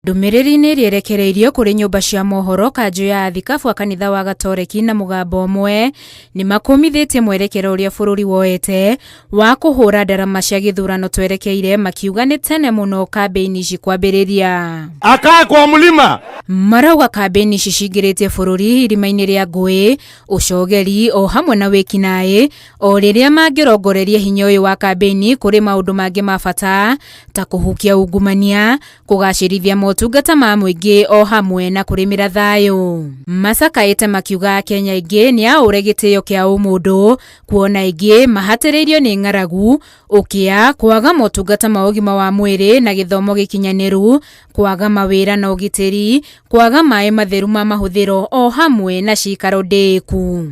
Ndũmĩrĩri-inĩ ĩrĩa ĩrekereirio kũrĩ nyũmba cia mohoro kanjũ ya athikabu a kanitha wa Gatoreki na mũgambo ũmwe nĩ makũmithĩtie mwerekera ũrĩa bũrũri woete wa kũhũra ndarama cia gĩthurano twerekeire makiuga nĩ tene mũno kambĩini ici kwambĩrĩria. Akae kwa mlima. Marauga kambĩini ici cingĩrĩtie bũrũri irima-inĩ rĩa ngũĩ, ũcogeri o hamwe na wĩkinaĩ o rĩrĩa mangĩrongoreria hinya ũyũ wa kambĩini kũrĩ maũndũ mangĩ ma bata ta kũhukia ungumania, kũgacĩrithia motungata ma mũingĩ o hamwe na kũrĩmĩra thayũ. Macakaĩte makiuga Akenya aingĩ nĩ aũre gĩtĩo kĩa ũmũndũ kuona aingĩ mahatĩrĩirio nĩ ng'aragu, ũkĩa, kwaga motungata ma ũgima wa mwĩrĩ na gĩthomo gĩkinyanĩru, kwaga mawĩra na ũgitĩri, kwaga maĩ matheru ma mahũthĩro o hamwe na cikaro ndĩĩku.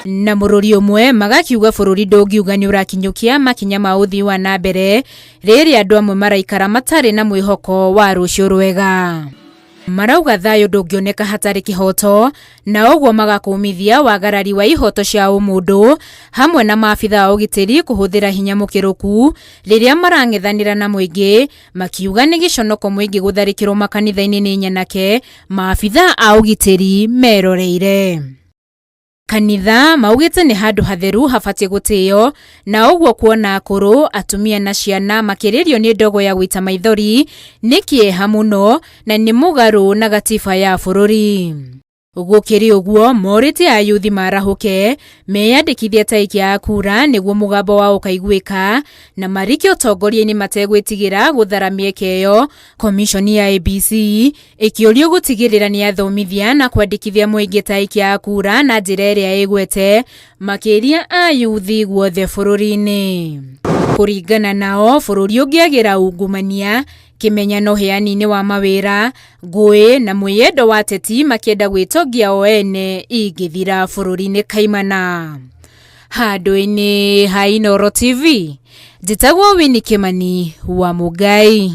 Na mũrũri ũmwe magakiuga bũrũri ndũngiuga nĩ ũrakinyũkia makinya ma ũthii wa na mbere rĩrĩa andũ amwe maraikara matarĩ na mwĩhoko wa rũciũ rwega. Marauga thayũ ndũngĩoneka hatarĩ kĩhoto na ũguo magakũmithia wagarari wa ihoto cia ũmũndũ hamwe na maabitha a ũgitĩri kũhũthĩra hinya mũkĩrũku rĩrĩa marang'ethanĩra na mũingĩ makiuga nĩ gĩconoko mũingĩ gũtharĩkĩrwo makanitha-inĩ nĩ nyanake maabitha a ũgitĩri meroreire. Kanitha maugĩte nĩ handũ hatheru habatiĩ gũtĩo na ũguo kuona akũrũ, atumia na ciana makĩrĩrio nĩ ndogo ya gũita maithori nĩ kĩeha mũno na nĩ mũgarũ na gatiba ya bũrũri. Gũkĩrĩ ũguo morĩtie ayuthi marahũke meyandĩkithie ta aikia a kura nĩguo mũgambo wao ũkaiguĩka na marike ũtongoria-inĩ mategwĩtigĩra gũthara mĩeke ĩyo. Komishoni ya IEBC ĩkĩũrio gũtigĩrĩra nĩ yathomithia na kwandĩkithia mũingĩ ta aikia a kura na njĩra ĩrĩa ĩgwete makĩria ayuthi guothe bũrũri-inĩ. Kũringana nao bũrũri ũngĩagĩra ungumania, kĩmenyano ũheani-inĩ wa mawĩra, ngũĩ na mwĩyendo wa ateti makĩenda gwĩtongia o ene ingĩthira bũrũri-inĩ kaimana. Handũ-inĩ ha Inooro TV, njĩtagwo Winnie Kimani wa Mũngai.